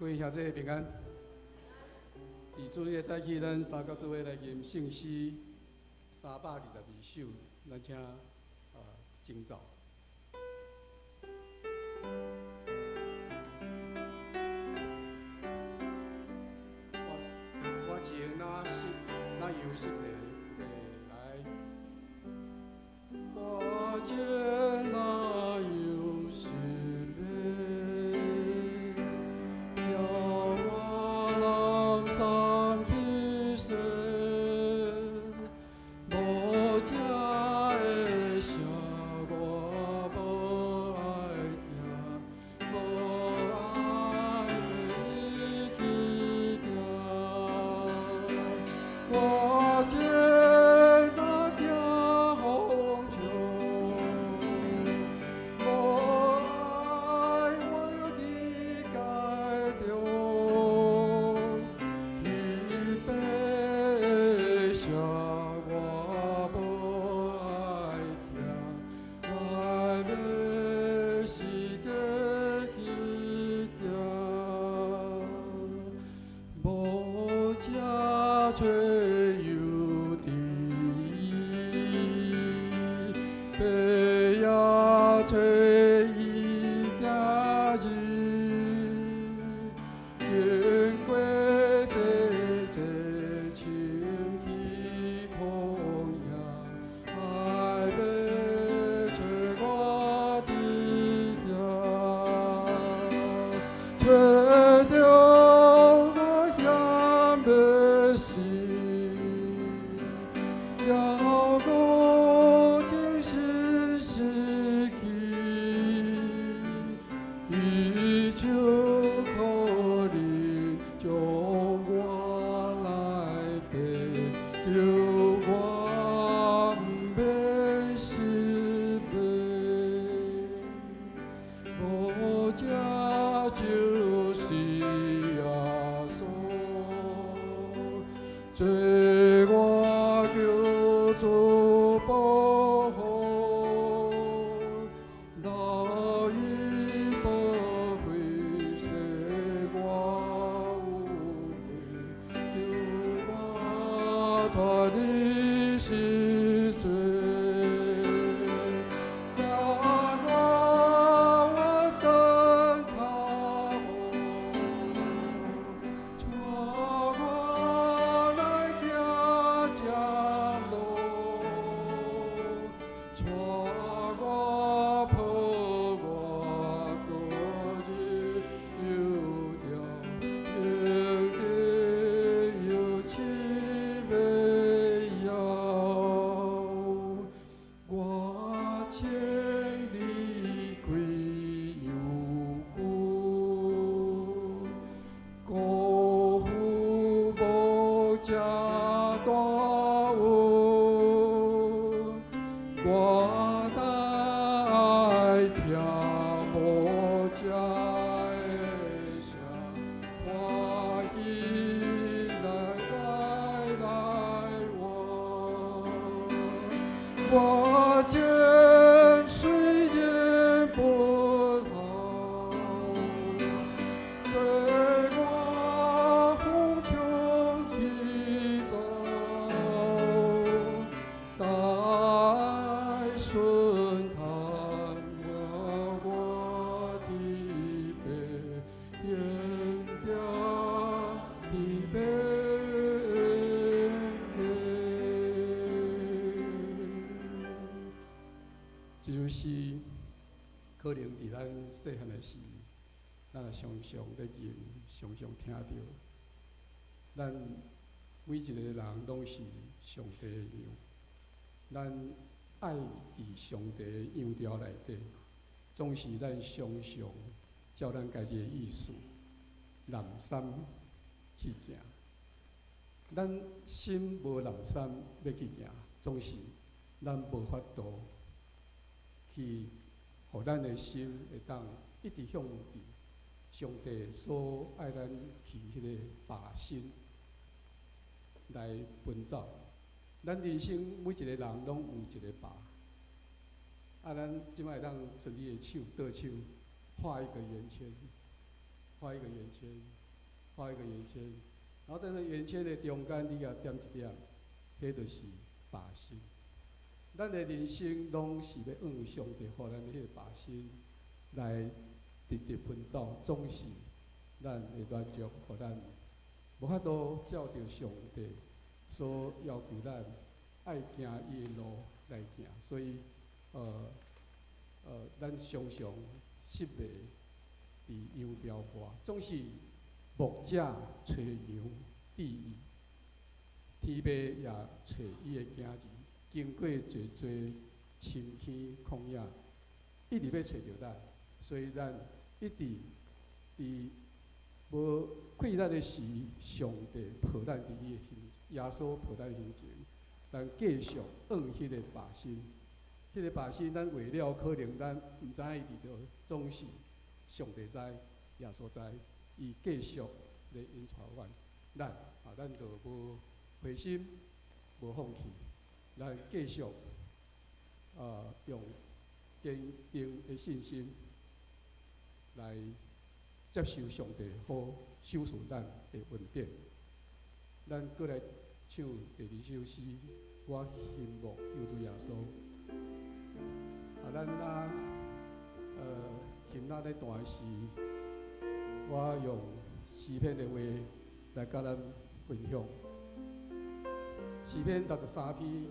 各位兄弟平安。佇主日的早起，咱三個做伙來吟聖詩322首，咱請前奏。我情若失，若有失的來。我情若有失迷，叫我人送去說，無遮的聲我無愛聽，無愛跟伊去行。我情若行風潮，無愛我去街中，天父的聲我無愛聽，來欲四界去行，無遮揣有知伊，白也揣伊行字，經過濟濟深去曠野，愛欲揣我佇遐，揣著我險欲死，叫我精神失去，伊就可能將我來爬，救我毋免失迷。無這就是耶穌，做我救主保護，流伊寶血洗我污穢，救我脫離死罪。載我我轉跤步，帶我來行這路，帶我抱我過日有條，迎得有奇美耀。我千里歸有久，辜負無遮大恩，我愛聽無遮的聲，歡喜來來來往。我情雖然不好，做我風衝去走，大愛順嘆我我的背，沿條的背給。這首詩可能佇咱細漢的時，咱也常常咧吟，常常聽著。咱每一個人攏是上帝的羊，咱愛佇上帝的羊牢內底，總是咱常常照咱家己的意思，濫衲去行。咱心無濫衲欲去行，總是咱無法度去，予咱的心會當一直向佇上帝所愛咱去彼個靶心來奔走。咱人生每一個人攏有一個靶，啊，咱這擺會當伸你的手，倒手畫一個圓圈，畫一個圓圈，畫一個圓圈，然後在這圓圈的中間，你共點一點，彼就是靶心。咱的人生攏是欲按上帝予咱的彼個靶心來直直奔走，總是咱的軟弱，予咱無法度照著上帝所要求咱愛行伊的路來行，所以，咱常常失迷佇羊牢外，總是牧者揣羊致意，天父也揣伊的囝兒，經過濟濟深坑曠野，一直欲揣著咱，所以咱一直佇無氣力的時，上帝抱咱佇伊的胸，耶穌抱咱胸前，咱繼續按彼個靶心，彼個靶心咱畫了，可能咱毋知影伊佇佗，總是上帝知，耶穌知，伊繼續咧引帶阮，咱啊，咱就無灰心，無放棄，咱繼續用堅定的信心來接受上帝好賞賜咱的恩典。咱閣來唱第二首詩，我欣慕救主耶穌。啊，咱啊，琴仔咧彈時，我用詩篇的話來佮咱分享。詩篇63篇，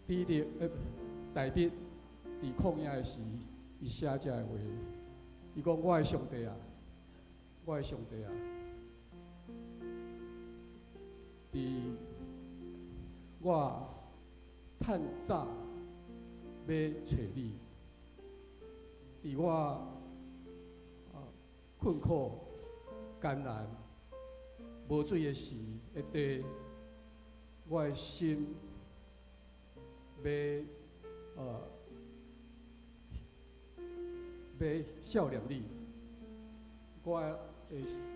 彼得大衛佇曠野的時，伊寫這个話，伊講：我的上帝啊，我的上帝啊，佇我趁早欲揣你，佇我困苦艱難無水的時的地，我的心欲數念你，我的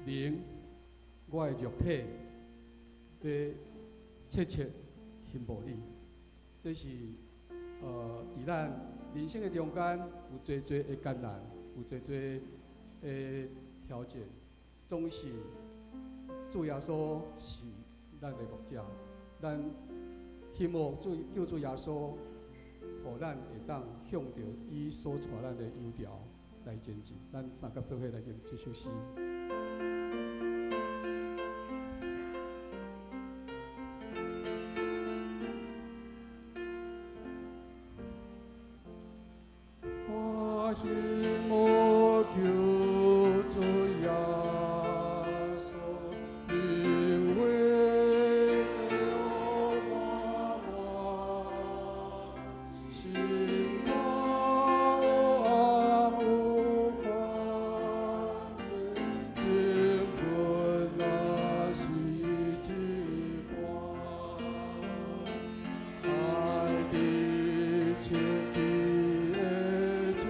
靈，我的肉體欲切切欣慕你。這是佇咱人生的中間有濟濟的艱難，有濟濟的挑戰，總是主耶穌是咱的牧者，咱希望主救主耶穌，予咱會當向著伊所帶咱的羊牢來前進。咱三佮做伙來念這首詩。我欣慕救主耶穌，因為這予我心肝有環境，靈魂若是一半，愛佇清氣的水，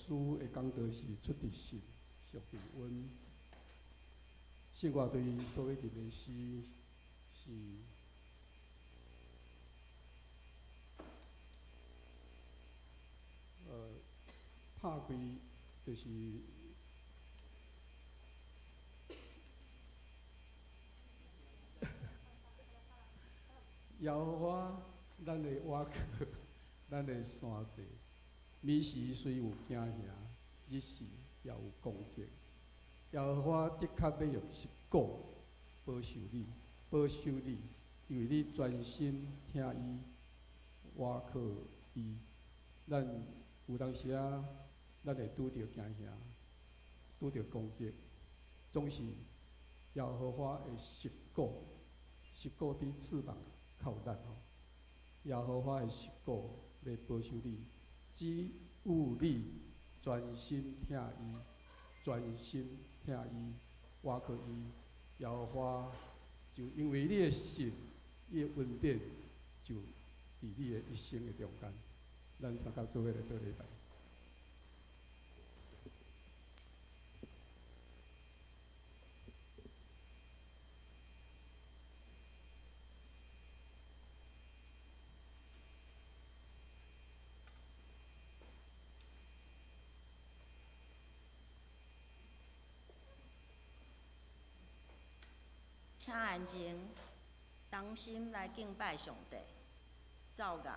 师的讲道是出自信，属平温。圣歌队所要吟的诗是拍开就是耶和华咱的倚靠，咱的山寨。暝时雖有驚嚇，日時也有攻擊。耶和華的確欲用十股保守你，保守你，因為你專心疼伊，倚靠伊。咱有當時啊，咱會拄著驚嚇，拄著攻擊，總是耶和華的十股，十股比翅膀較有力吼。耶和華的十股欲保守你，只有你專心疼伊，專心疼伊，倚靠伊，耶和華就因為你的信，伊的恩典就佇你的一生的中間。咱三甲做伙來做禮拜。請安靜，同心來敬拜上帝。奏樂。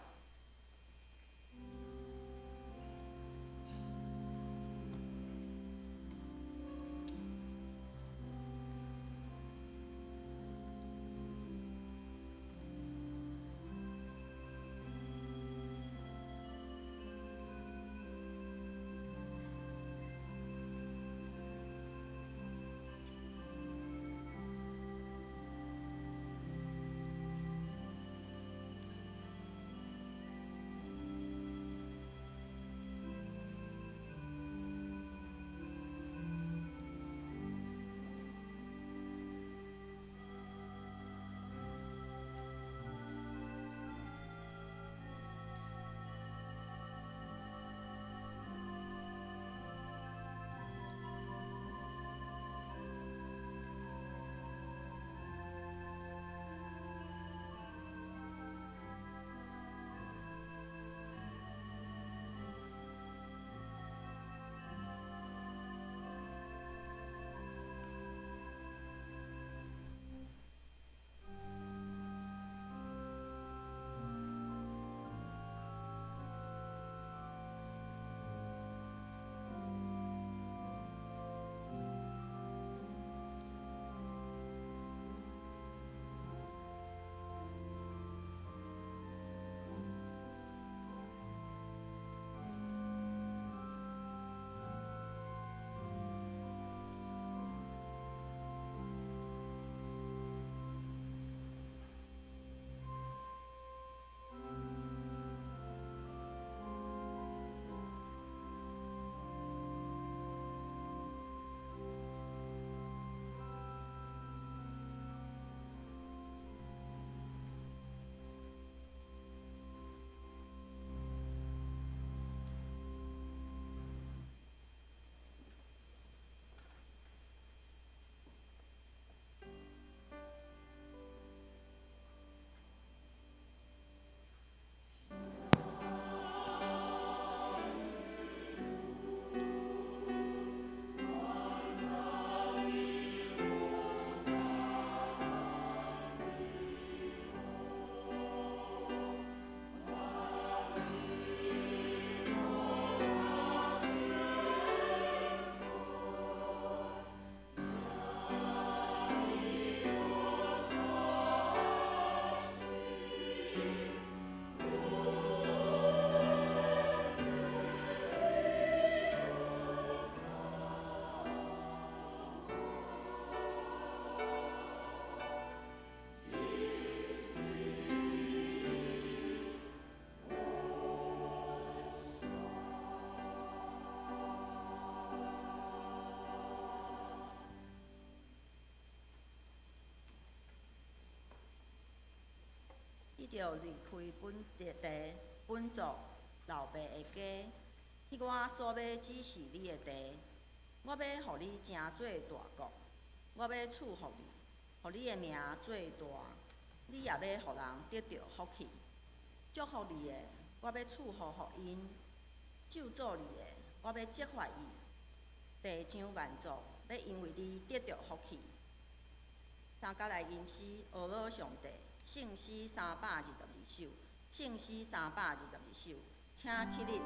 伊著離開本地、本族、老爸的家，去我所欲指示你的地。我欲予你成做大國，我欲賜福你，予你的名做大，你也欲予人得著福氣。祝福你的，我欲賜福予𪜶；咒詛你的，我欲責罰伊。地上萬族欲因為你得著福氣。三角來吟詩，呵咾上帝，聖詩322首，聖詩322首，請起立。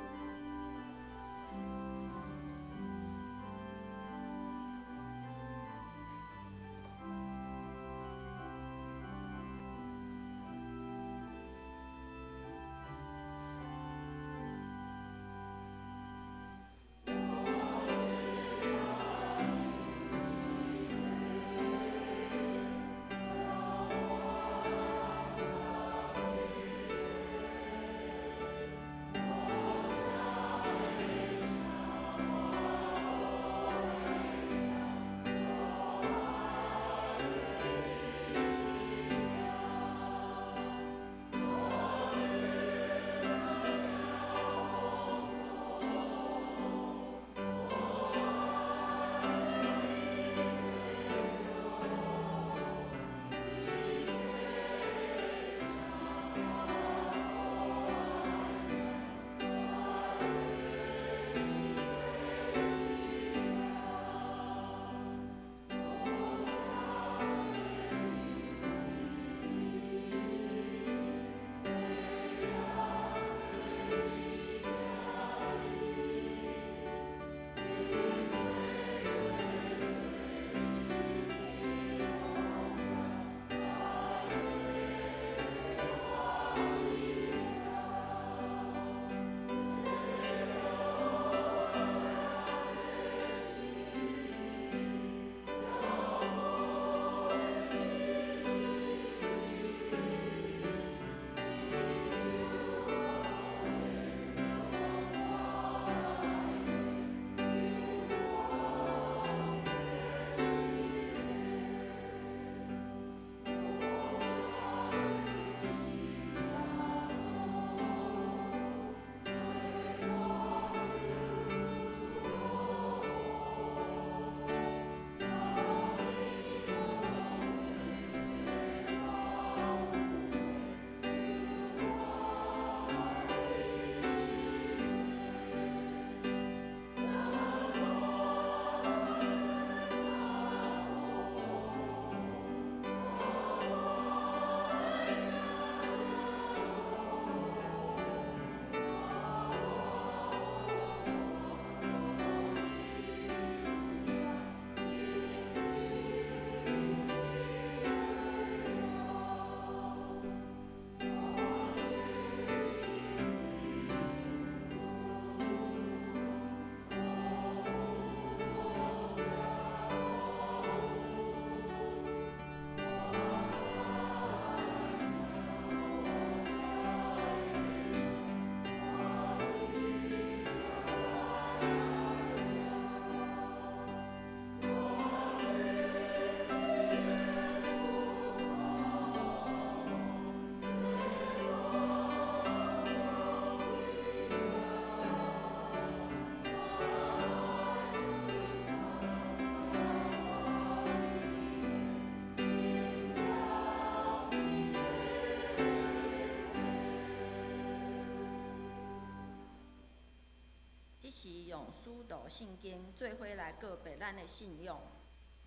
這時用使徒信經做伙來告白咱的信仰。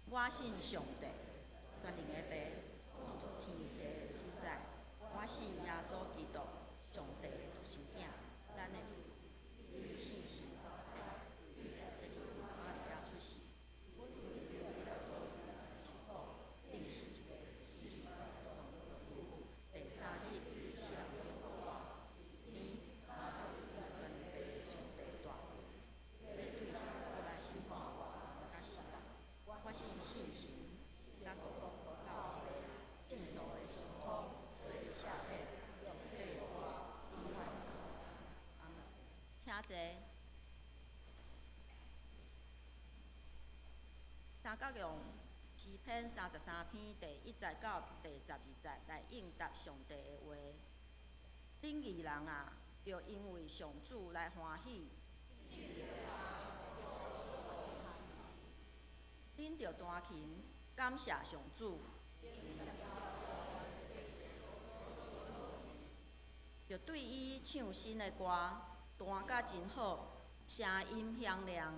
我信上帝，全能的父，創造天地的主宰。我信耶穌基督，上帝的獨生囝，咱的主。伊聖神伊在洗禮瑪利亞出世，釘十字第三日死人中復活，天上帝大權，欲對過來審判活人佮死人。我信聖神，佮國教會，聖徒的相通，罪的赦免，肉體的活，永遠。阿們。請坐。三角用詩篇33篇第1節到第12節來應答上帝的話。恁義人啊，著因為上主來歡喜，恁著彈琴，感謝上主。著對伊唱新的歌，彈甲真好，聲音響亮。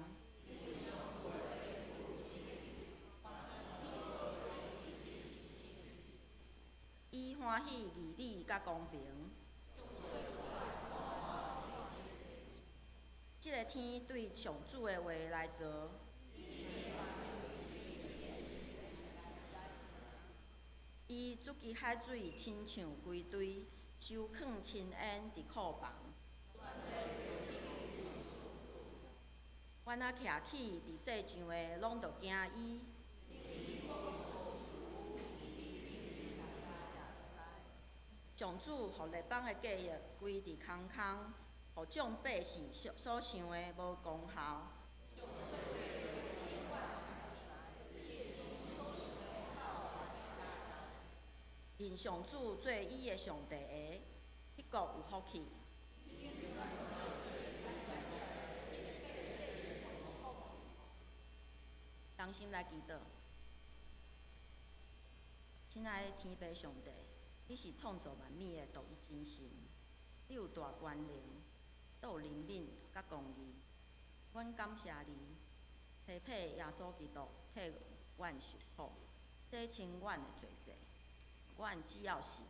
伊歡喜義理佮公平。這个天對上主的話來做。伊築起海水，親像歸堆，收囥深淵佇庫房。阮仔徛起佇世上的，攏著驚伊。上主予列邦的計劃歸佇空空，予眾百姓所想的無功效。認上主做伊的上帝的，彼國有福氣。同心來祈禱，親愛的天父上帝，你是創造萬物的獨一真神，你有大權能，閣有憐憫佮公義。阮感謝你，差派耶穌基督替阮受苦，洗清阮的罪債。阮只要信，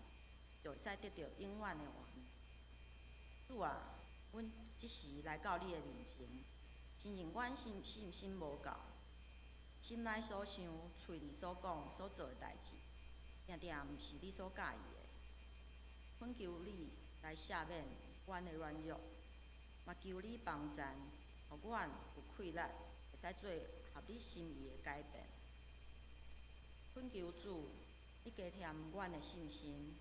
就會使得著永遠的活。主啊，阮這時來到你的面前，承認阮信心無夠，心內所想、喙裡所講、所做的代誌，定定毋是你所喜意的。懇求你來赦免阮的軟弱，嘛求你幫贊，予阮有氣力，會使做合你心意的改變。懇求主，你加添阮的信心，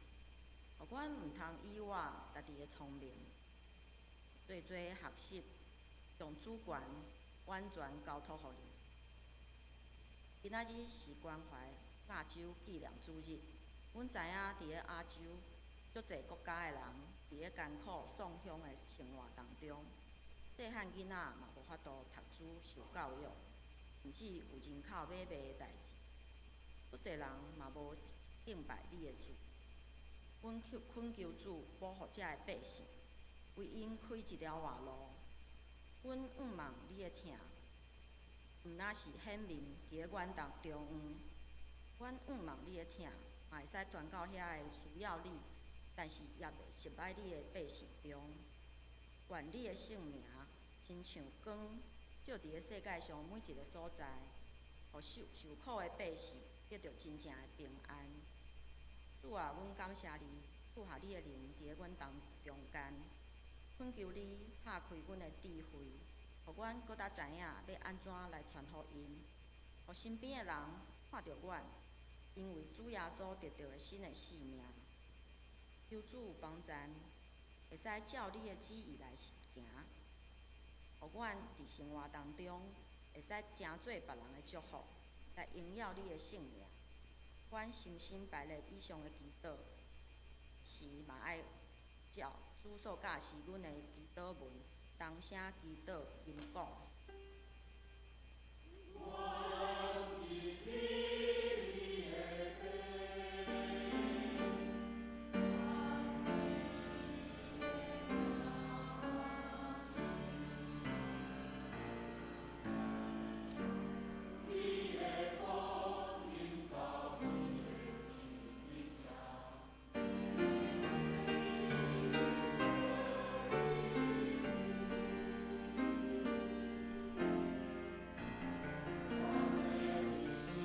予阮毋通以我家己的聰明，濟濟學習，將主權完全交託予你。今仔日是關懷亞洲紀念主日，阮知影佇咧亞洲，足濟國家的人佇咧艱苦喪鄉的生活當中，細漢囡仔嘛無法度讀書受教育，甚至有人口買賣的代誌。足濟人嘛無敬拜你的主。阮求懇求主保護遮的百姓，為𪜶開一條活路。阮向望你的疼，毋但是顯明佇咧阮當中央。阮向望你的疼，嘛會使傳到遐个需要你，但是也袂熟徇你的百姓中。願你的聖名親像光，照佇咧世界上每一个所在，予受苦的百姓得著真正的平安。主啊，阮感謝你，賜下你的靈佇咧阮當中間，懇求你拍開阮的智慧，予阮閣較知影欲按怎來傳福音，予身邊的人看著阮，因為主耶穌得著的新的生命。求主幫贊，會使照你的旨意來行，予阮佇生活當中會使成做別人的祝福，來榮耀你的聖名。阮深深排列以上的祈禱，是嘛愛照主所教示阮的祈禱文，同聲祈禱吟講。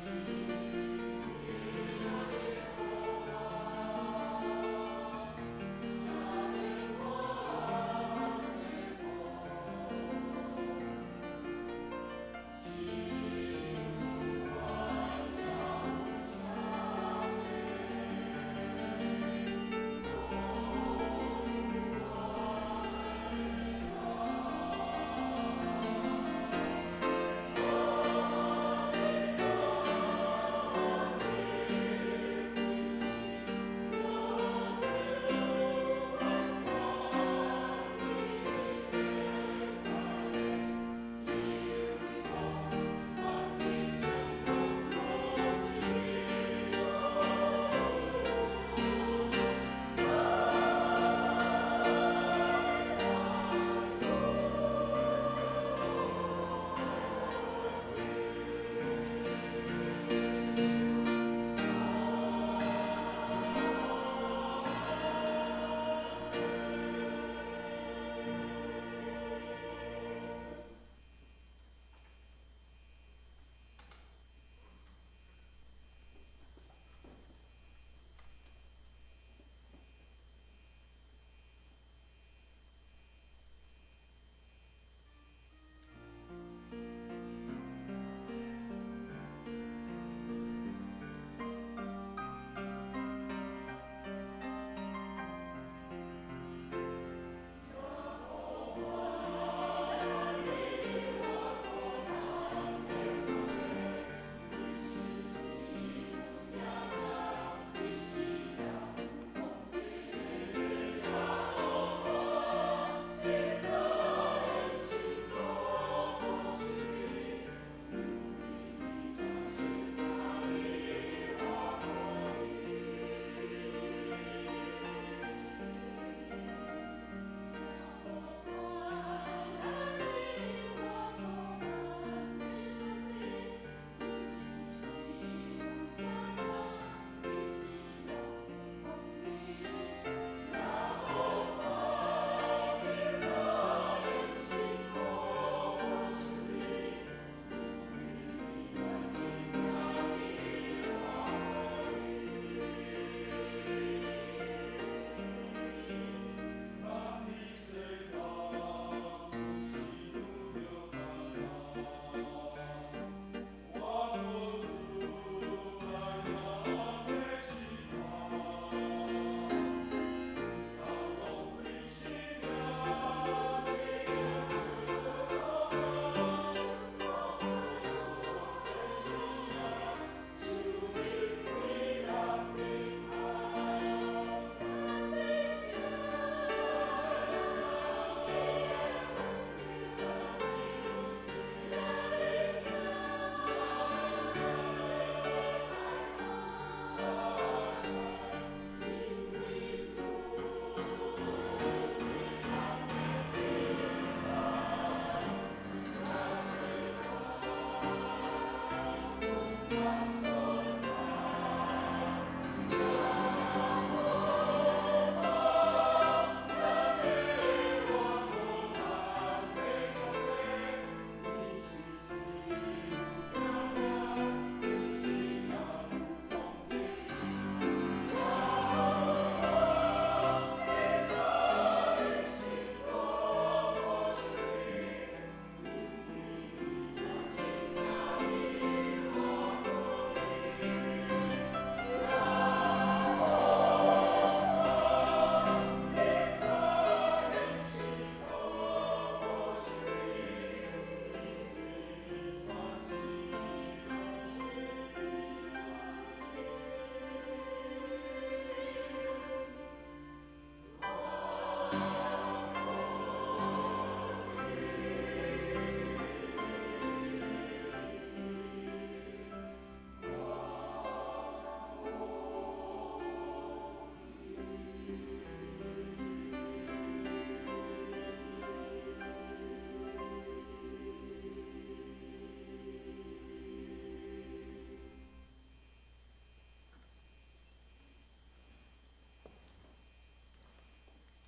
愿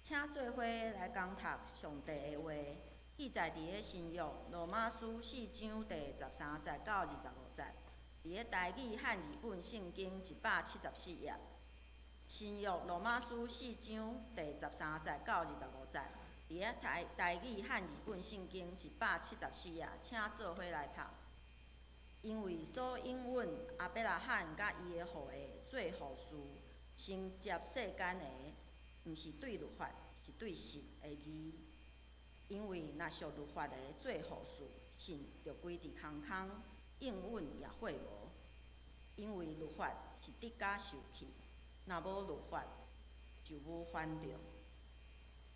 請做伙來共讀上帝的話，記載佇咧新約羅馬書四章第十三節到25節，佇咧台語漢字本聖經174頁。新約羅馬書四章第十三節到25節，佇咧台語漢字本聖經174頁，請做伙來讀。因為所應允亞伯拉罕佮伊的後裔做後嗣，承接世間的，毋是對律法，是對信的義。因為若屬律法的做後嗣，信就歸佇空空，應允也廢無。因為律法是得加受氣，若無律法，就無犯著。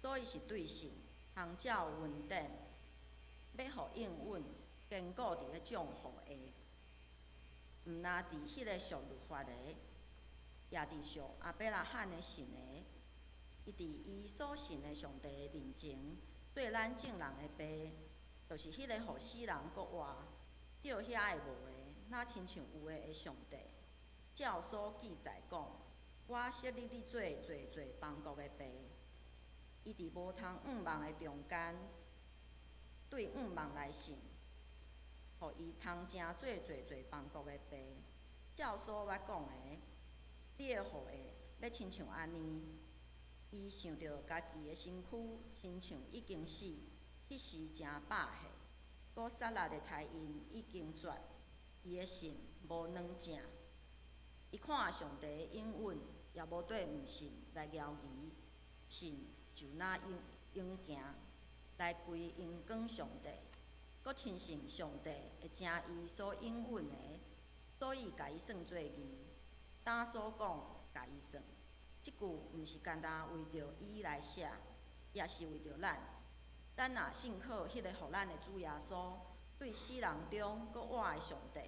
所以是對信，通照恩典，欲予應允堅固佇咧眾後裔。毋但佇彼个屬律法的，也佇屬亞伯拉罕的信的。伊佇伊所信的上帝的面前，做咱眾人的爸，就是彼个予死人閣活，照遐个無的，若親像有的的上帝。照所記載講，我設立你做濟濟邦國的爸。伊佇無通向望的中間，對向望來信，予伊通成做濟濟邦國的爸。照所捌講的，你的後裔欲親像按呢。伊想著家己的身軀親像已經死，彼時誠百歲，閣撒拉的胎孕已經絕，伊的信無軟正。伊看上帝的應允，也無對毋信來猶疑，信就若勇勇行來歸榮光上帝，閣深信上帝會成伊所應允的，所以共伊算做義。當所講，共伊算。這句毋是干焦為著伊來寫，也是為著咱。咱若信靠彼个予咱的主耶穌，對死人中閣活的上帝，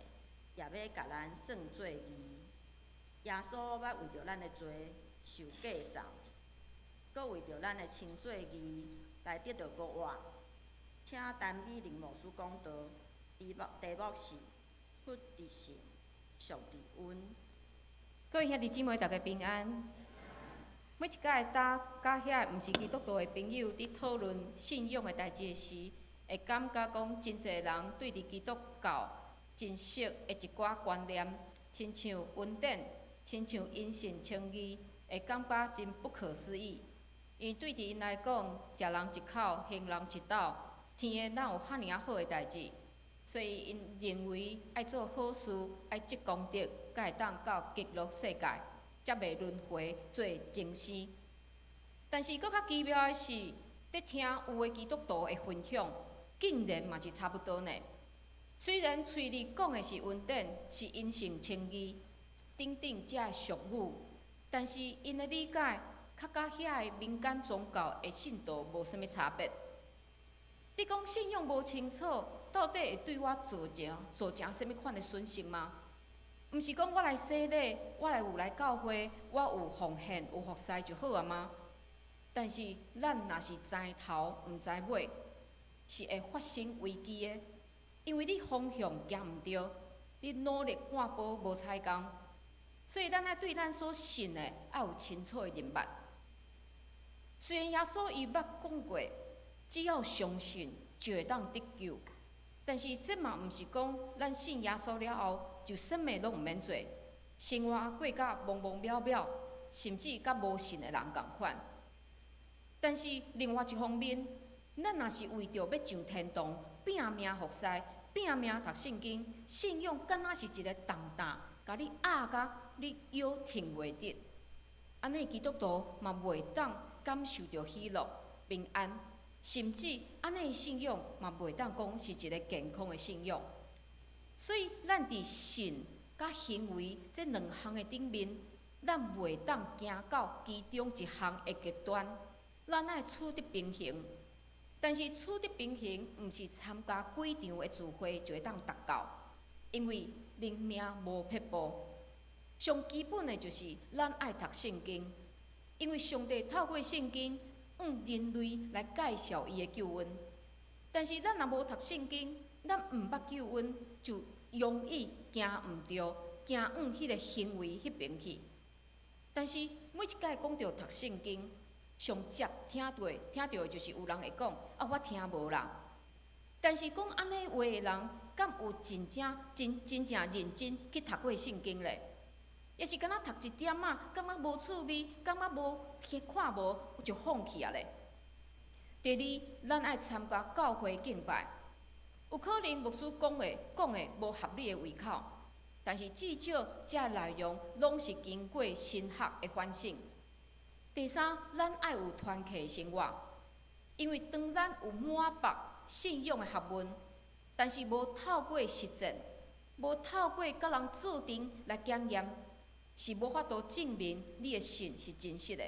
也欲共咱算做義。耶穌捌為著咱的罪受過送，閣為著咱的稱做義來得著復活。請陳美玲牧師講道，題目是出佇信，屬佇恩。各位兄弟姊妹，大家平安。每一擺搭佮遐毋是基督徒的朋友佇討論信仰的代誌時，會感覺講真濟人對佇基督教真熟的一寡觀念，親像恩典，親像因信稱義，會感覺真不可思議。因為對佇𪜶來講，食人一口，還人一斗，天的哪有遐爾仔好的代誌？所以𪜶認為愛做好事，愛積功德，才會當到極樂世界，才袂輪迴做眾生。但是閣較奇妙的是，佇聽有的基督徒的分享，竟然嘛是差不多呢。雖然喙裡講的是恩典，是因信稱義等等這个俗語，但是𪜶的理解，較佮遐个民間宗教的信徒無啥物差別。你講信仰無清楚，到底會對我造成啥物款的損失嗎？毋是講我來洗禮，我來有來教會，我有奉獻有服侍就好啊嗎？但是咱若是知頭毋知尾，是會發生危機的，因為你方向行毋對，你努力半步無彩工，所以咱愛對咱所信的愛有清楚的認捌。雖然耶穌伊捌講過，只要相信就會當得救，但是這嘛毋是講咱信耶穌了後就啥物攏毋免做，生活過甲茫茫渺渺，甚至佮無信的人仝款。但是另外一方面，咱若是為著欲上天堂，拼命服侍，拼命讀聖經，信仰敢若是一个重擔，共你壓甲你腰挺袂直。按呢基督徒嘛袂當感受著喜樂、平安，甚至按呢信仰嘛袂當講是一个健康的信仰。所以，咱佇信佮行為這兩項的頂面，咱袂當行到其中一項的極端，咱愛取得平衡，但是取得平衡，毋是參加幾場的聚會就會當達到，因為靈命無撇步。上基本的就是咱愛讀聖經，因為上帝透過聖經，向人類來介紹伊的救恩。但是咱若無讀聖經，咱毋捌救恩，就容易行毋著，行往彼个行為彼爿去。但是每一擺講著讀聖經，上捷聽著的就是有人會講：啊，我聽無啦。但是講按呢話的人，敢有真正真真正認真去讀過聖經咧？抑是敢若讀一點仔，感覺無趣味，感覺無聽看無，就放棄啊咧。第二，咱愛參加教會敬拜，有可能牧師講的無合你的胃口，但是至少這內容攏是經過神學的反省。第三，咱愛有團契生活，因為當咱有滿腹信仰的學問，但是無透過實踐，無透過佮人做陣來檢驗，是無法度證明你的信是真實的。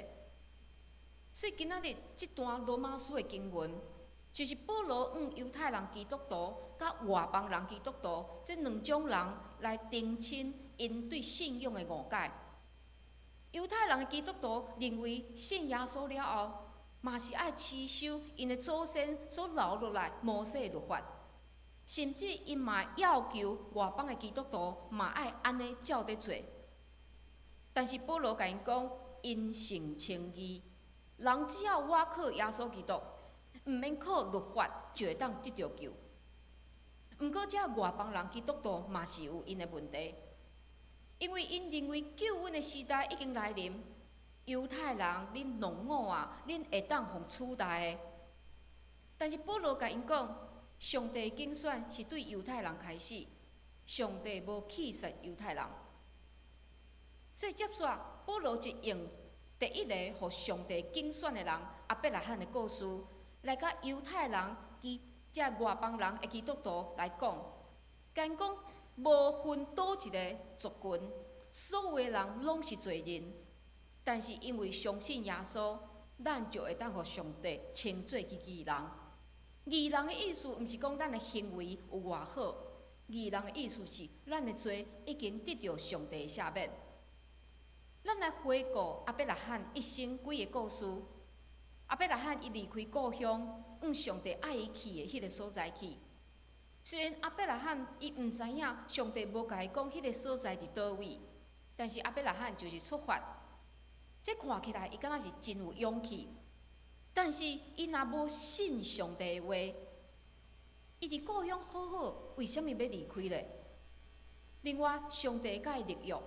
所以今仔日這段羅馬書的經文，就是保羅向猶太人基督徒佮外邦人基督徒這兩種人來澄清𪜶對信仰的誤解。猶太人的基督徒認為信耶穌了後，嘛是愛持守𪜶的祖先所留落來摩西的律法，甚至𪜶嘛要求外邦的基督徒嘛愛按呢照咧做。但是保羅共𪜶講，因信稱義，人只要倚靠耶穌基督，毋免靠律法就會當得著救。毋過，這外邦人基督徒嘛是有𪜶的問題，因為𪜶認為救恩的時代已經來臨，猶太人恁攏誤啊，恁會當予取代的。但是保羅共𪜶講，上帝揀選是對猶太人開始，上帝無棄絕猶太人。所以接續，保羅就用第一个予上帝揀選的人亞伯拉罕的故事，來共猶太人及這外邦人的基督徒來講，敢講無分佗一个族群，所有的人攏是罪人，但是因為相信耶穌，咱就會當予上帝稱做義人。義人的意思，毋是講咱的行為有偌好，義人的意思是咱的罪已經得著上帝的赦免。咱來回顧亞伯拉罕一生幾个故事。亞伯拉罕伊離開故鄉，往上帝愛伊去的彼个所在去。雖然亞伯拉罕伊毋知影上帝無共伊講彼个所在佇佗位，但是亞伯拉罕就是出發。這看起來伊敢若是真有勇氣，但是伊若無信上帝的話，伊佇故鄉好好，為啥物欲離開咧？另外，上帝共伊立約，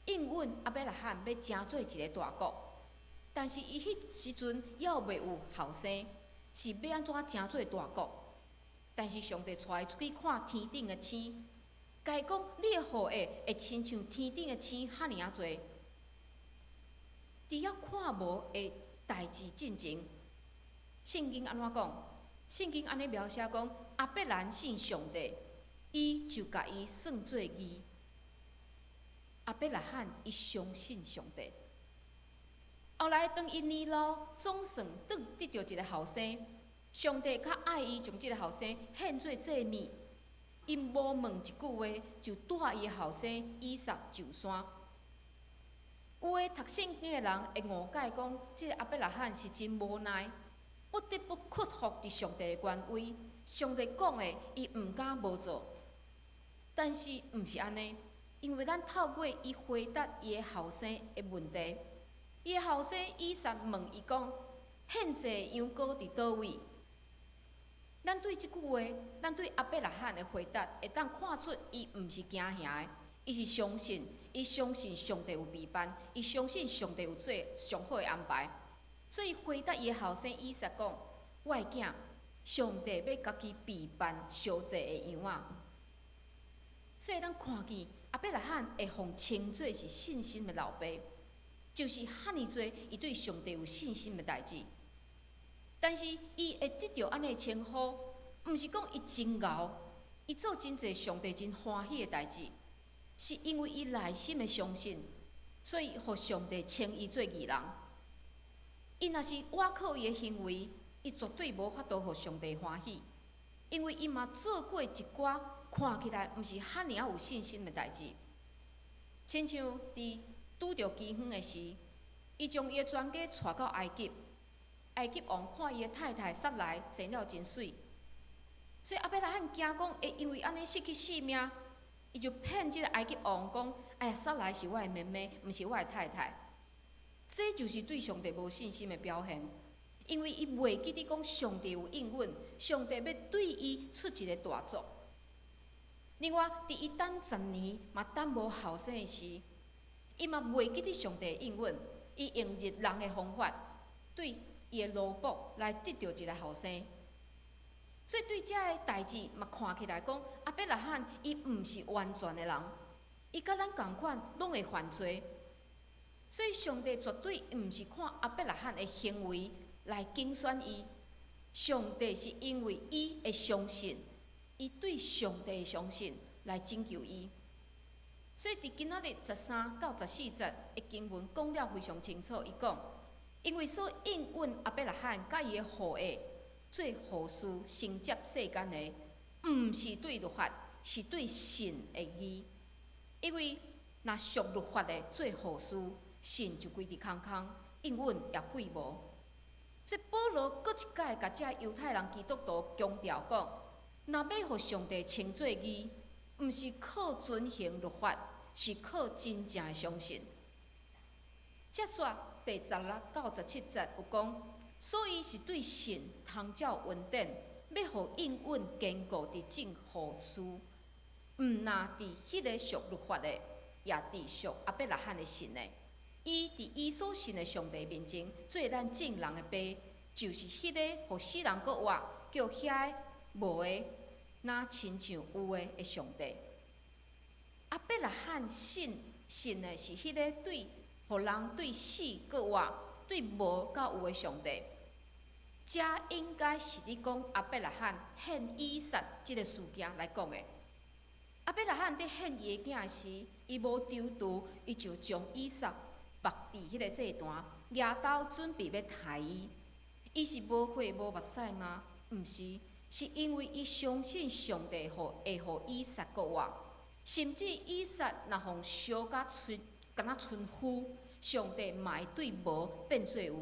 應允亞伯拉罕欲成做一个大國，但是伊彼時陣猶未有後生，是欲按怎成做大國？但是上帝帶伊出去看天頂的星，共伊講你的後裔會親像天頂的星遐爾仔濟。佇猶看無的代誌進前，聖經按怎講？聖經按呢描寫講，亞伯蘭信上帝，伊就共伊算做義。亞伯拉罕伊相信上帝。後來當伊年老，總算得得著一个後生，上帝較愛伊將這个後生獻做祭物，伊無問一句話，就帶伊的後生以撒上山。有的讀聖經的人會誤解講，這个亞伯拉罕是真無奈，不得不屈服佇上帝的權威。上帝講的，伊毋敢無做。但是毋是按呢，因為咱透過伊回答伊的後生的問題，伊的後生以撒問伊講：獻祭羊羔佇佗位？咱對這句話，咱對亞伯拉罕的回答，會當看出伊毋是驚嚇的，伊是相信，伊相信上帝有備辦，伊相信上帝有做上好的安排，所以回答伊的後生以撒講：我的囝，上帝欲家己備辦燒祭的羊仔。所以咱看見亞伯拉罕會予稱做是信心的老爸，就是遐爾濟伊對上帝有信心的代誌。但是伊會得著按呢稱呼，毋是講伊真𠢕，伊做真濟上帝真歡喜的代誌，是因為伊內心的相信，所以予上帝稱伊做義人。伊若是倚靠伊的行為，伊絕對無法度予上帝歡喜，因為伊嘛做過一寡看起來毋是遐爾仔有信心的代誌。親像佇拄著饑荒的時，伊將伊的全家帶到埃及，埃及王看伊的太太撒萊生了真媠，所以亞伯拉罕驚講會因為按呢失去性命，伊就騙這个埃及王講：“哎呀，撒萊是我的妹妹，毋是我的太太。”這就是對上帝無信心的表現，因為伊袂記得講上帝有應允，上帝欲對伊出一个大族。另外，佇伊等10年嘛等無後生的時，伊嘛袂記得上帝的應允，伊用人的方法對伊的奴僕來得著一个後生。所以對這个代誌嘛看起來講，亞伯拉罕伊毋是完全的人，伊佮咱仝款攏會犯罪。所以上帝絕對毋是看亞伯拉罕的行為來揀選伊，上帝是因為伊的相信，伊對上帝的相信來拯救伊。所以佇今仔日13到14節的經文講了非常清楚，伊講，因為所應允亞伯拉罕佮伊的後裔做後嗣承接世間的，毋是對律法，是對信的義。因為若屬律法的做後嗣，信就規佇空空，應允也廢無。所以保羅閣一擺共這猶太人基督徒強調講，若欲予上帝稱做義，毋是靠遵行律法，是靠真正的相信。接續第16到17節有講，所以是對信通照恩典，欲予應允堅固佇眾後嗣，毋但佇彼个屬律法的，也佇屬亞伯拉罕的信的。伊佇伊所信的上帝面前，做咱眾人的爸，就是彼个予死人閣活，叫遐个無的，若親像有的的上帝。亞伯拉罕信信的是彼个對，予人對死閣活，對無到有的上帝。這應該是咧講亞伯拉罕獻以撒這个事件來講的。亞伯拉罕佇獻伊的囝時，伊無躊躇，伊就將以撒縛佇彼个祭壇，舉刀準備欲刣伊。伊是無血無目屎嗎？毋是，是因為伊相信上帝會予以撒復活，甚至以撒若予燒甲春，敢若春灰，上帝嘛會對無變做有。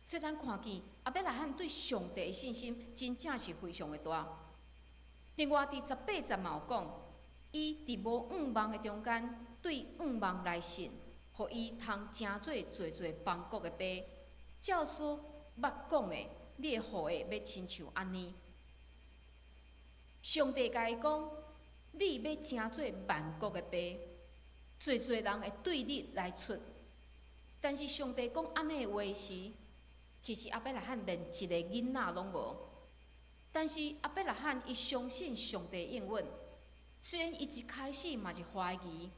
所以咱看見亞伯拉罕對上帝的信心，真正是非常的大。另外，佇18節嘛有講，伊佇無向望的中間，對向望來信，予伊通成做濟濟邦國的爸。照所捌講的，你的後裔欲親像按呢。上帝共伊講，你欲成做萬國的爸，濟濟人會對你來出。但是上帝講按呢的話時，其實亞伯拉罕連一個囡仔攏無。但是亞伯拉罕伊相信上帝應允，雖然伊一開始嘛是懷疑，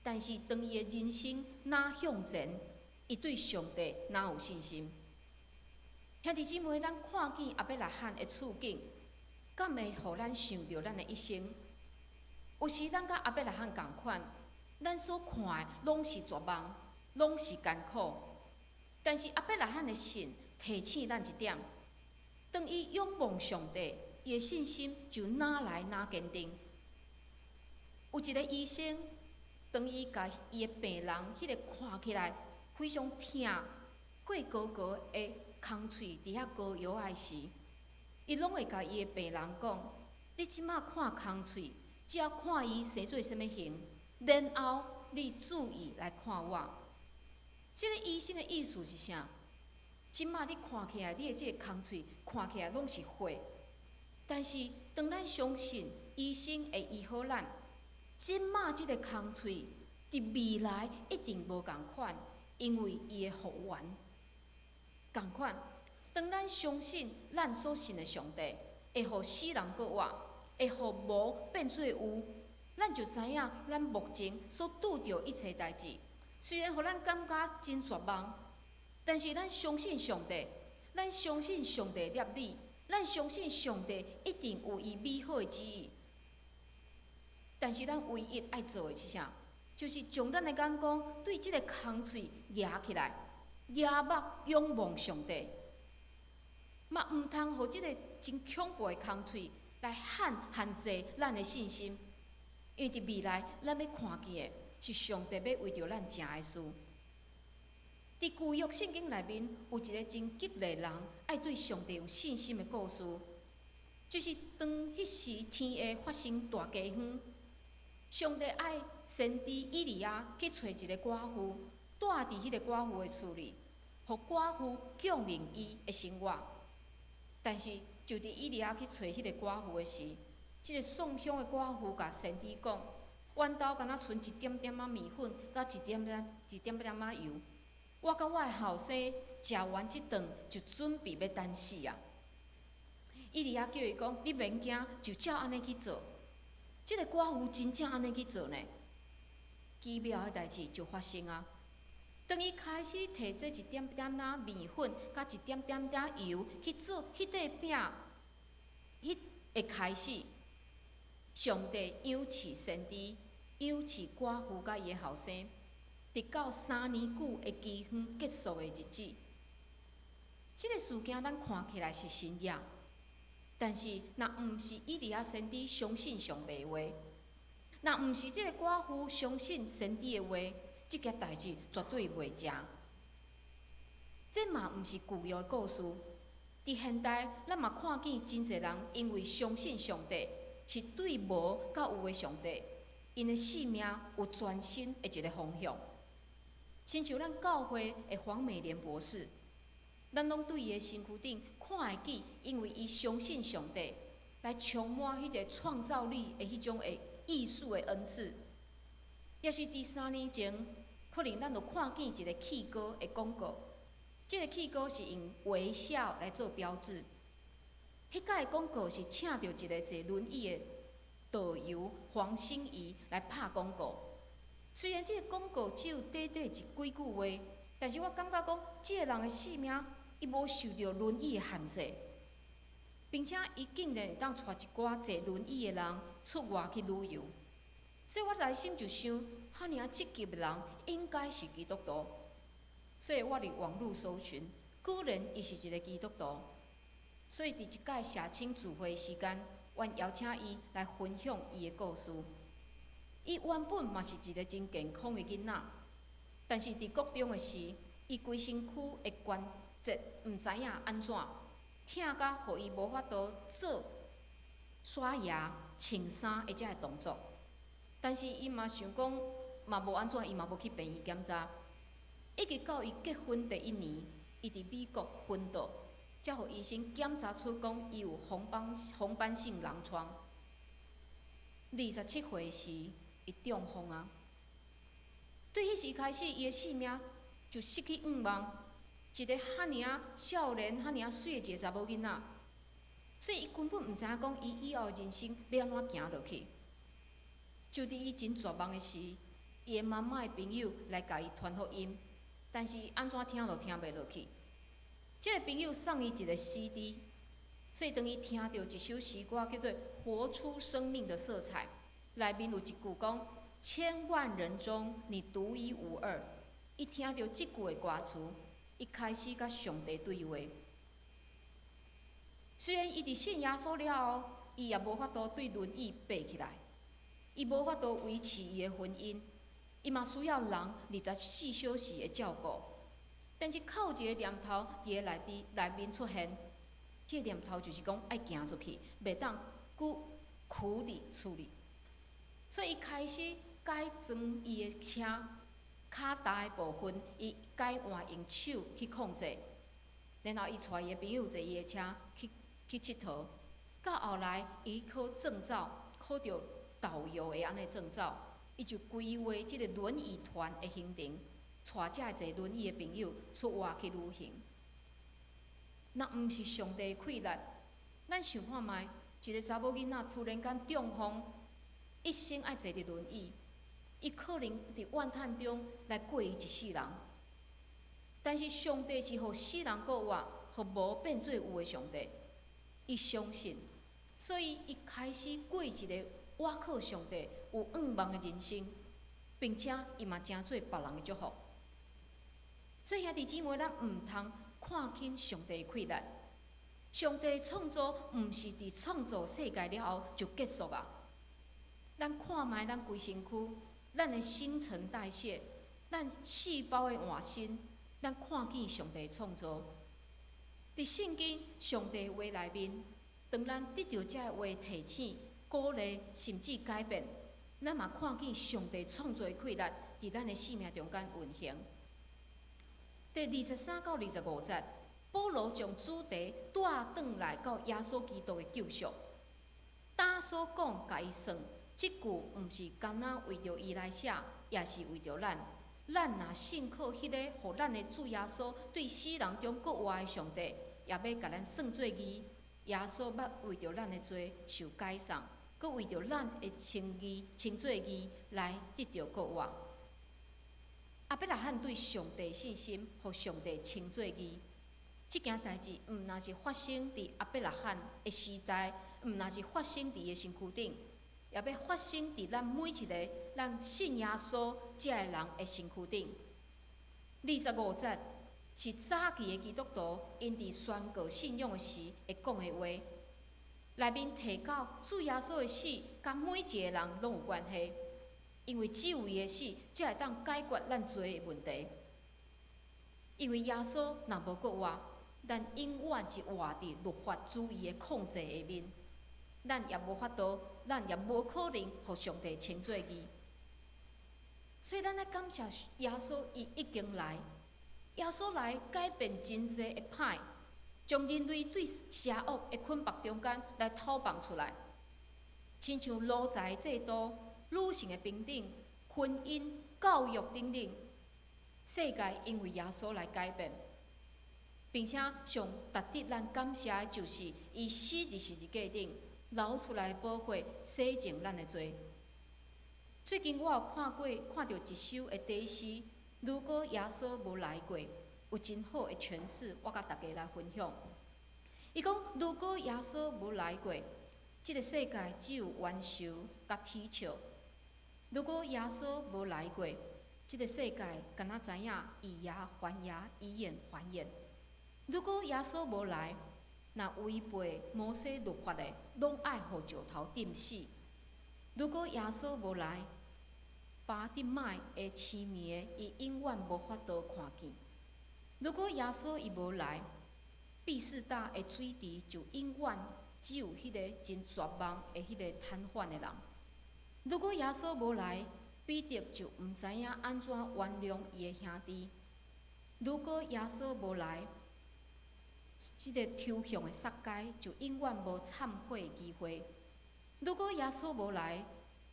但是當伊的人生若向前，伊對上帝若有信心。兄弟姊妹，咱看見亞伯拉罕的處境，敢會予咱想著咱的一生？有時咱佮亞伯拉罕仝款，咱所看的攏是絕望，攏是艱苦。但是亞伯拉罕的信提醒咱一點：當伊仰望上帝，伊的信心就愈來愈堅定。有一个醫生，當伊共伊的病人彼个看起來非常疼、血糊糊的空喙佇遐膏藥仔時，伊攏會共伊的病人講：你這馬看空喙，只要看伊生做啥物形，然後你注意來看我。這个醫生的意思是啥？這馬你看起來，你的這个空喙看起來攏是血，但是當咱相信醫生會醫好咱，這馬這个空喙佇未來一定無仝款，因為伊會復原。仝款，當咱相信咱所信的上帝會予死人閣活，會予無變做有，咱就知影咱目前所拄著一切代誌，雖然予咱感覺真絕望，但是咱相信上帝，咱相信上帝的立意，咱相信上帝一定有伊美好的旨意。但是咱唯一愛做的是啥？就是將咱的眼光對這个空喙舉起來，舉目仰望上帝，嘛毋通予這个真恐怖的空喙來限制咱的信心，因為佇未來，咱欲看見的是上帝欲為著咱成的事。佇舊約聖經內面有一个真激勵人愛對上帝有信心的故事，就是當彼時天下發生大饑荒，上帝愛先知以利亞去揣一个寡婦，蹛佇彼个寡婦的厝裡，予寡婦供應伊的生活。但是，就佇以利亞去揣彼个寡婦的時，這个送香的寡婦共先知講：阮兜敢若賰一點點仔麵粉，佮一點點仔油。我佮我的後生食完這頓，就準備欲等死啊！以利亞叫伊講：你免驚，就照按呢去做。這个寡婦真正按呢去做呢，奇妙的代誌就發生啊！當伊開始提這一點點仔麵粉，佮一點點仔油去做彼塊餅，彼會開始，上帝養飼先知，養飼寡婦佮伊的後生，直到3年久的饑荒結束的日子。這个事件咱看起來是神蹟，但是若毋是以利亞先知相信上帝的話，若毋是這个寡婦相信先知的話，這件代誌絕對袂成。這嘛毋是舊約的故事，佇現代，咱嘛看見真濟人因為相信上帝，是對無到有的上帝，𪜶的生命有全新的一个方向。親像咱教會的黃美蓮博士，咱攏對伊的身軀頂看會記，因為伊相信上帝，來充滿彼個創造力的彼種的藝術的恩賜。也是佇3年前，可能咱就看見一个氣膏的廣告，這个氣膏是用微笑來做標誌。彼擺的廣告是請著一个坐輪椅的導遊黃心怡來拍廣告。雖然這个廣告只有短短一幾句話，但是我感覺講，這个人的生命，伊無受著輪椅的限制，並且伊竟然會當帶一寡坐輪椅的人出外去旅遊。所以我內心就想，遐爾積極的人應該是基督徒。所以我佇網路搜尋，果然伊是一个基督徒。所以佇一擺社青聚會時間，阮邀請伊來分享伊的故事。伊原本嘛是一个真健康的囡仔，但是佇國中的時，伊規身軀的關節毋知影按怎，疼甲予伊無法度做刷牙、穿衫的這个動作。但是伊嘛想講，嘛無按怎，伊嘛無去病院檢查。一直到伊結婚第一年，伊佇美國昏倒，才予醫生檢查出講伊有紅斑性狼瘡。27歲時，伊中風啊！對彼時開始，伊的生命就失去向望。一个遐爾仔少年、遐爾仔媠的一個查某囡仔，所以伊根本毋知影講伊以後的人生欲按怎行落去。就佇伊真絕望的時，伊的媽媽的朋友來共伊傳福音，但是按怎聽都聽袂落去。這个朋友送伊一个 CD，所以當伊聽著一首詩歌叫做《活出生命的色彩》，內面有一句講：千萬人中你獨一無二。伊聽著這句的歌詞，伊開始佮上帝對話。雖然伊佇信耶穌了後，伊也無法度對輪椅爬起來，伊無法度維持伊的婚姻，伊嘛需要人24小時的照顧。但是靠一个念頭佇伊內底內面出現，彼个念頭就是講愛行出去，袂當閣跍佇厝裡。所以伊開始改裝伊的車，跤踏的部分，伊改換用手去控制。然後伊帶伊的朋友坐伊的車去𨑨迌。到後來，伊考證照，考著導遊的按呢證照，伊就規劃這个輪椅團的行程，帶遮个坐輪椅的朋友出外去旅行。若毋是上帝的氣力，咱想看覓，一个查某囡仔突然間中風，一生愛坐佇輪椅，伊可能佇怨嘆中來過伊一世人。但是上帝是予死人閣活，予無變做有的上帝，伊相信，所以伊開始過一个倚靠上帝、有向望的人生，並且伊嘛成做別人的祝福。所以兄弟姊妹，咱毋通看輕上帝的氣力。上帝創造毋是佇創造世界了後就結束啊！咱看覓咱規身軀，咱的新陳代謝，咱細胞的換新，咱看見上帝創造。佇聖經上帝話內面，當咱得著這个話提醒、鼓勵，甚至改變，咱嘛看見上帝創造的氣力佇咱的生命中間運行。第23到25節，保羅將主題帶轉來到耶穌基督的救贖。當所講共伊算，這句毋是干焦為著伊來寫，也是為著咱。咱若信靠彼個予咱的主耶穌對死人中閣活的上帝，也欲共咱算做義。耶穌捌為著咱的罪受解送，閣為著咱的稱義、稱做義來得著復活。亞伯拉罕對上帝信心，予上帝稱做義。這件代誌毋但是發生佇亞伯拉罕的時代，毋但是發生佇伊的身軀頂，也欲發生佇咱每一个咱信耶穌這个人的身軀頂。25節是早期的基督徒𪜶佇宣告信仰的時會講的話，內面提到主耶穌的死，佮每一个人攏有關係，因為只有伊的死，才會當解決咱罪的問題。因為耶穌若無復活，咱永遠是活佇律法主義的控制下面，咱也無法度，咱也無可能予上帝稱做義。所以，咱愛感謝耶穌，伊已經來，耶穌來改變真濟的歹，將人類對邪惡的捆縛中間來討放出來，親像奴才制度、女性的平等、婚姻、教育等等，世界因為耶穌來改變。並且上值得咱感謝的就是，伊死佇十字架頂流出來的寶血，洗淨咱的罪。最近我有看過、看著一首的短詩，如果耶穌無來過，有真好的詮釋，我共大家來分享。伊講：如果耶穌無來過，這个世界只有冤仇佮恥笑；如果耶穌無來過，這个世界敢若知影以牙還牙，以眼還眼。如果耶穌無來，若違背摩西律法的，攏愛予石頭釘死。如果耶穌無來，巴蒂邁的痴迷的，伊永遠無法度看見。如果耶穌伊無來，畢士大的水池就永遠只有彼个真絕望的彼個癱瘓的人。如果耶穌無來，彼得就毋知影按怎原諒伊的兄弟。如果耶穌無來，這个抽象的撒該就永遠無懺悔的機會。如果耶穌無來，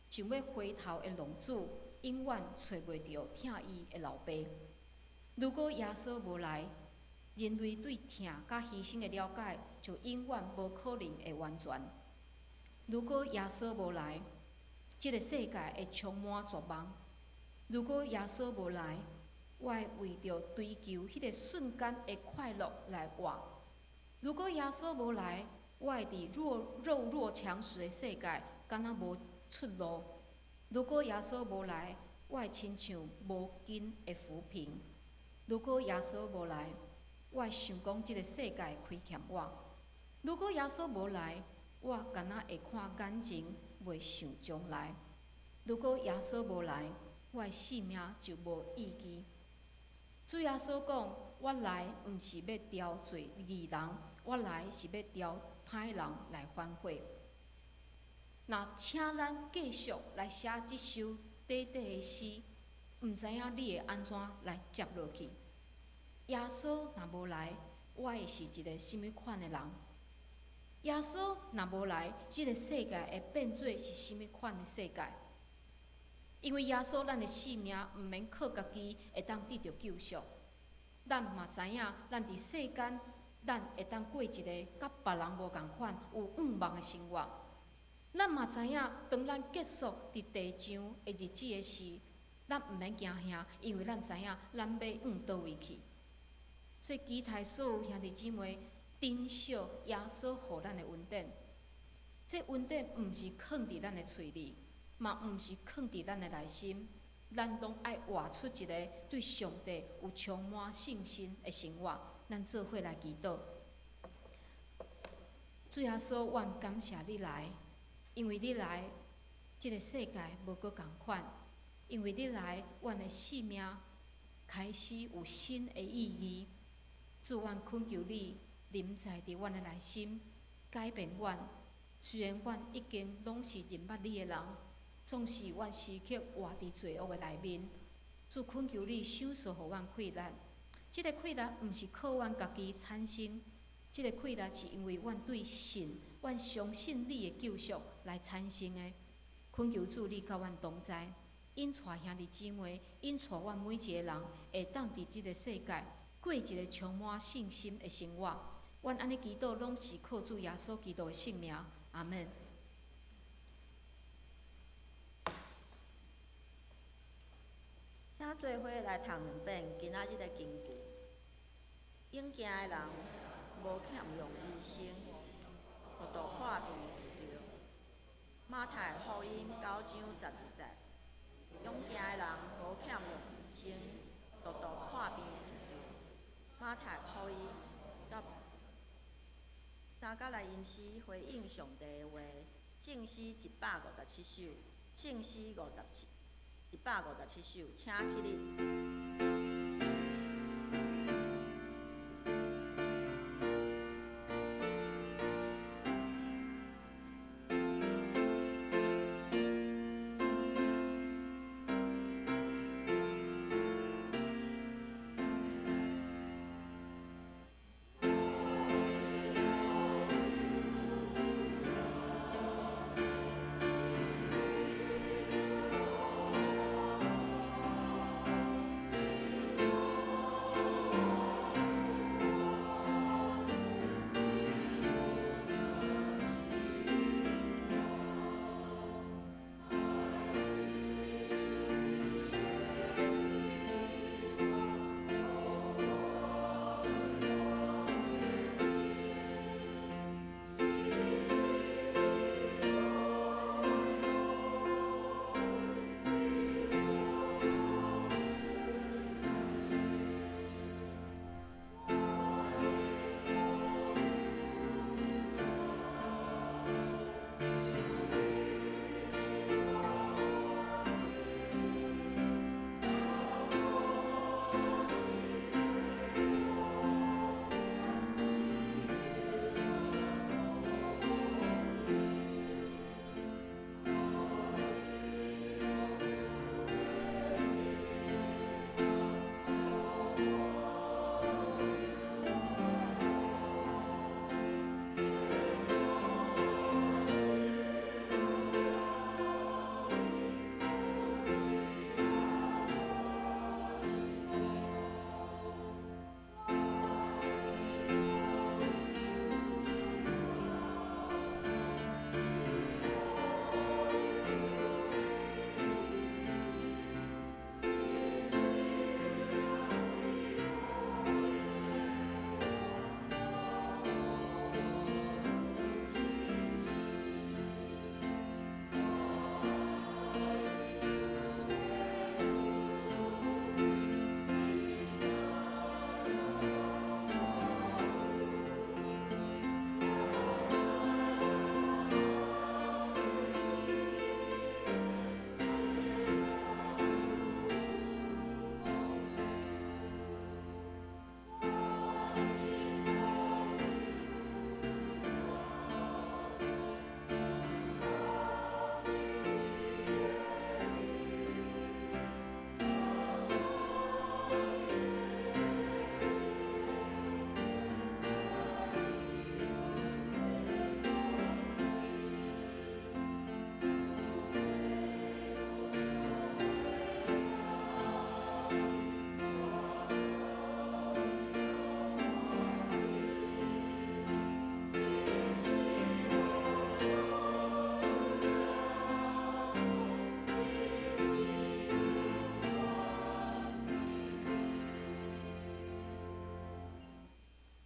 想欲回頭的浪子永遠揣袂著疼伊的老爸。如果耶穌無來，人類對疼佮犧牲的了解就永遠無可能會完全。如果耶穌無來，這个世界會充滿絕望。如果耶穌無來，我會為著追求彼个瞬間的快樂來活。如果耶穌無來，我會佇弱肉強食的世界，敢若無出路。如果耶穌無來，我會親像無根的浮萍。如果耶穌無來，我會想講這个世界虧欠我。如果耶穌無來，我敢若會看眼前，袂想將來。如果耶穌無來，我的性命就無意義。主耶穌講：我來毋是欲招罪義人，我來是欲招歹人來反悔。那請咱繼續來寫這首短短的詩，毋知影你會按怎來接落去。耶穌若無來，我會是一个啥物款的人？耶穌若無來，這个世界會變做是啥物款的世界？因為耶穌，咱的性命毋免靠家己會當得著救贖。咱嘛知影，咱佇世間，咱會當過一个佮別人無仝款、有向望的生活。咱嘛知影，當咱結束佇地上的日子的時，咱毋免驚嚇，因為咱知影咱欲往佗位去。所以，期待所有兄弟姊妹珍惜耶穌予咱的恩典。這恩典毋是囥佇咱的喙裡，嘛毋是囥佇咱的內心。咱攏愛活出一个對上帝有充滿信心的生活。咱做伙來祈禱。主耶穌，阮感謝你來，因為你來，這个世界無閣仝款。因為你來，阮的生命開始有新的意義。主，阮懇求你臨在佇阮的內心，改變阮。雖然阮已經攏是認捌你的人，總是阮時刻活佇罪惡的內面。主，懇求你賞賜予阮氣力。這个氣力毋是靠阮家己產生，這个氣力是因為阮對信、阮相信你的救贖來產生的。懇求主，你佮阮同在，引帶兄弟姊妹，引帶阮每一个人，會當佇這个世界過一个充滿信心的生活。阮按呢祈禱，攏是靠主耶穌基督的聖名。阿門。請做伙來讀兩遍今仔日的經句。勇健的人無欠用醫生，獨獨看病就著。馬太福音9章12節。勇健的人無欠用醫生，獨獨看病就著。馬太福音十三節來吟詩回應上帝的話，聖詩157首，聖詩57，157首，請起立。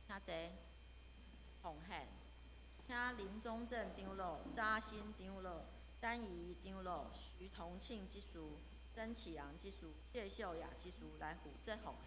請坐。奉獻，請林宗正長老、查新長老、丹儀長老、徐同慶執事。曾啟陽執事、謝秀雅執事來負責奉獻。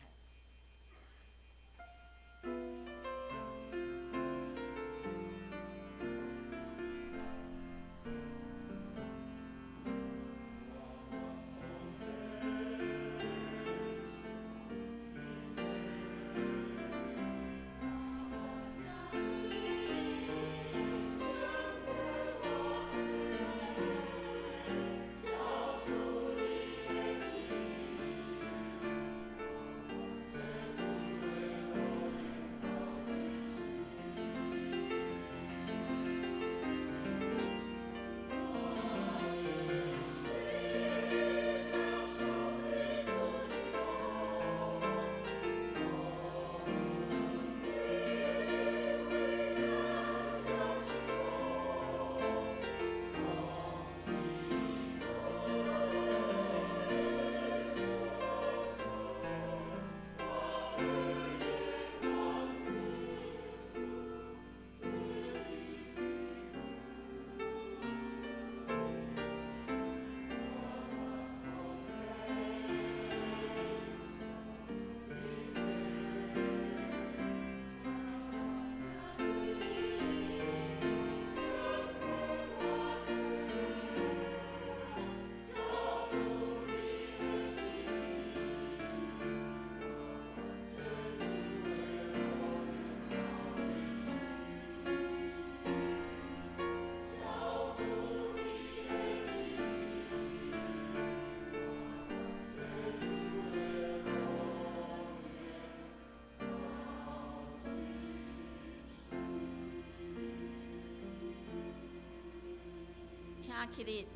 請起立。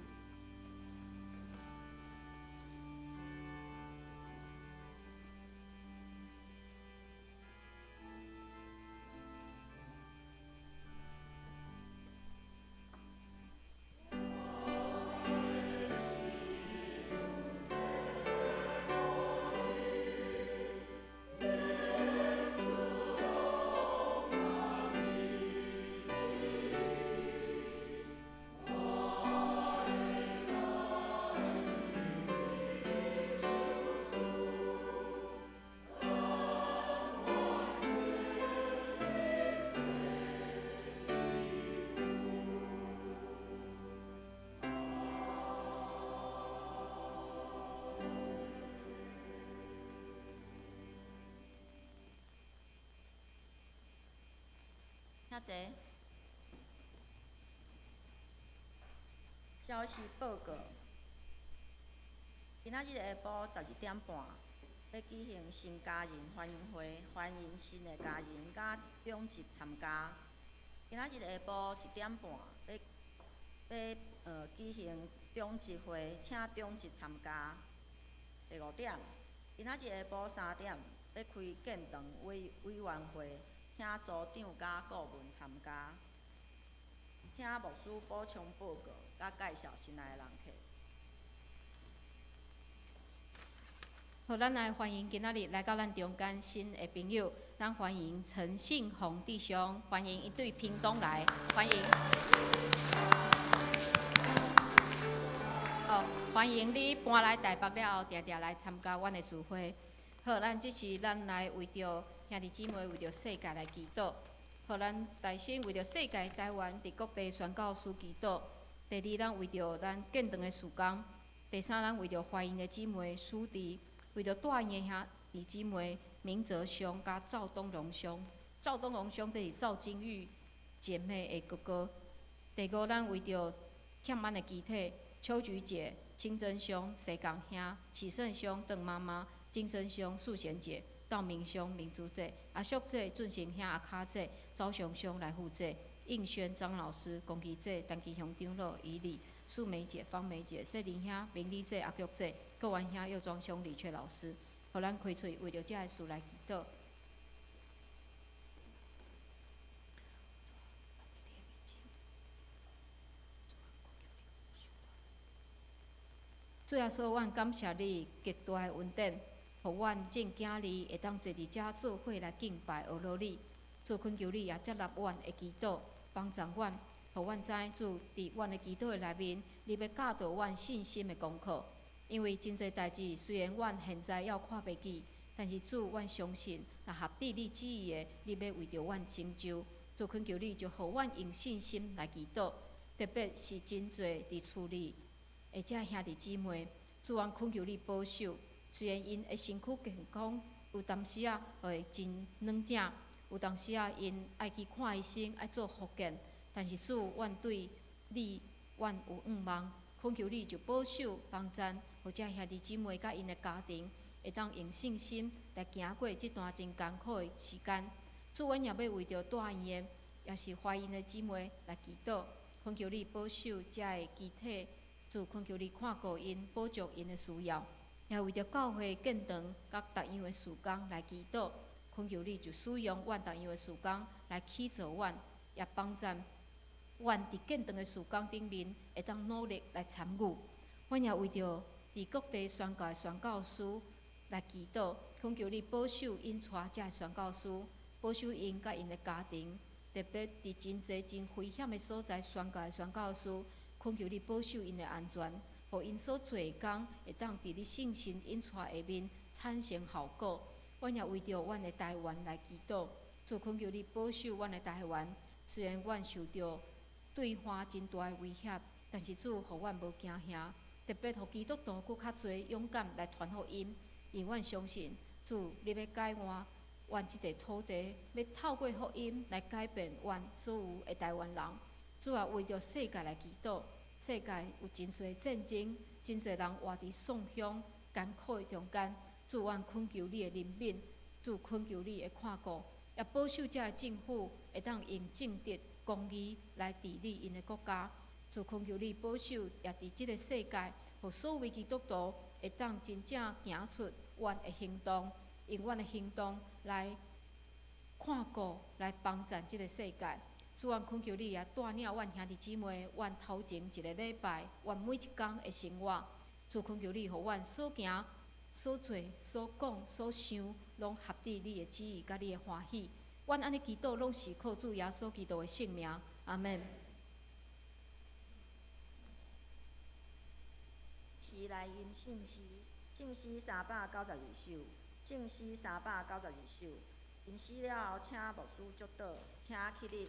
請坐。消息報告：今仔日下晡12點半，欲舉行新家人歡迎會，歡迎新的家人佮長執參加。今仔日下晡1點半，欲欲舉行長執會，請長執參加。第五點，今仔日下晡3點，欲開建堂委委員會。請組長佮顧問參加，請牧師補充報告，佮介紹新來的人客。好，咱來歡迎今仔日來到咱中間新的朋友，咱歡迎陳信宏弟兄，歡迎伊對屏東來，歡迎。好，歡迎你搬來台北了後，定定來參加阮的聚會。好，咱這是咱來為著兄弟姊妹為著世界來祈禱。好，咱大先為著世界台灣佇各地宣教師祈禱。第二，咱為著咱建堂的事工。第三，咱為著懷孕的姊妹蘇迪，為著帶院的兄弟姊妹明哲兄佮趙東榮兄。趙東榮兄這是趙金玉姐妹的哥哥。第五，咱為著欠咱的肢體秋菊姐、清真兄、西港兄、啟勝兄、鄧媽媽、金生兄、素賢姐、道明兄、明珠姐、阿淑姐、俊成兄、阿卡姐、昭雄兄來負責，應軒張老師、龚奇姐、陳其雄長老、以禮、素梅姐、方梅姐、謝林兄、明麗姐、阿菊姐、郭元兄、右莊兄、李雀老師，予咱開喙為著這个事來祈禱。主耶穌，阮感謝你極大的恩典，予阮眾囝兒會當坐佇遮做伙來敬拜阿羅你。主懇求你也接納阮的祈禱，幫助阮，予阮知主佇阮的祈禱的內面，你欲教導阮信心的功課。因為真濟代誌雖然阮現在猶看袂見，但是主，阮相信，若合佇你旨意的，你欲為著阮成就。主懇求你，就予阮用信心來祈禱，特別是真濟佇厝裡的遮兄弟姊妹，主，阮懇求你保守。雖然𪜶的身軀健康，有當時仔會真軟正，有當時仔𪜶愛去看醫生，愛做復健，但是主，阮對你，阮有向望，懇求你就保守幫贊，予遮兄弟姊妹佮𪜶的家庭，會當用信心來行過這段真艱苦的時間。主，阮也欲為著住院的，抑是懷孕的姊妹來祈禱，懇求你保守遮的機體，主懇求你看顧𪜶，補足𪜶的需要。也為著教會建堂佮逐樣的事工來祈禱，懇求你就使用阮逐樣的事工來起造阮，也幫贊阮佇建堂的事工頂面會當努力來參與。阮也為著佇各地宣教的宣教師來祈禱，懇求你保守𪜶帶遮的宣教師，保守𪜶佮𪜶的家庭，特別佇真濟真危險的所在宣教的宣教師，懇求你保守𪜶的安全，予𪜶所做的工會當佇你聖神引帶下面產生效果。阮也為著阮的台灣來祈禱，主懇求你保守阮的台灣。雖然阮受著對岸真大的威脅，但是主予阮無驚嚇，特別予基督徒閣較濟勇敢來傳福音，因為阮相信主，你欲改換阮這塊土地，欲透過福音來改變阮所有的台灣人。主啊，為著世界來祈禱，世界有真濟戰爭，真濟人活佇喪鄉艱苦的中間。主，阮懇求你的憐憫，主懇求你的看顧，也保守遮的政府會當用正直、公義來治理𪜶的國家。主懇求你保守，也佇這个世界，予所有基督徒會當真正行出阮的行動，用阮的行動來看顧、來幫贊這个世界。主，阮懇求你也帶領阮兄弟姊妹，阮頭前一个禮拜，阮每一工的生活。主懇求你，予阮所行、所做、所講、所想，攏合佇你的旨意佮你的歡喜。阮按呢祈禱，攏是靠主耶穌基督的聖名。阿們。詩來吟聖詩，聖詩392首，聖詩392首。吟詩了後，請牧師祝禱，請起立。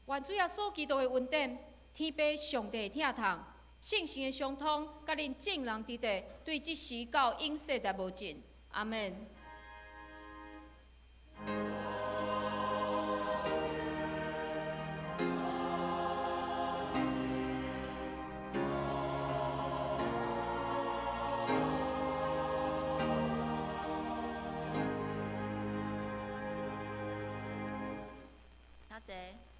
願主耶穌基督的恩典、天父上帝的疼痛、聖神的相通，佮恁眾人佇佇，對這時到永世代無盡。阿們。請坐。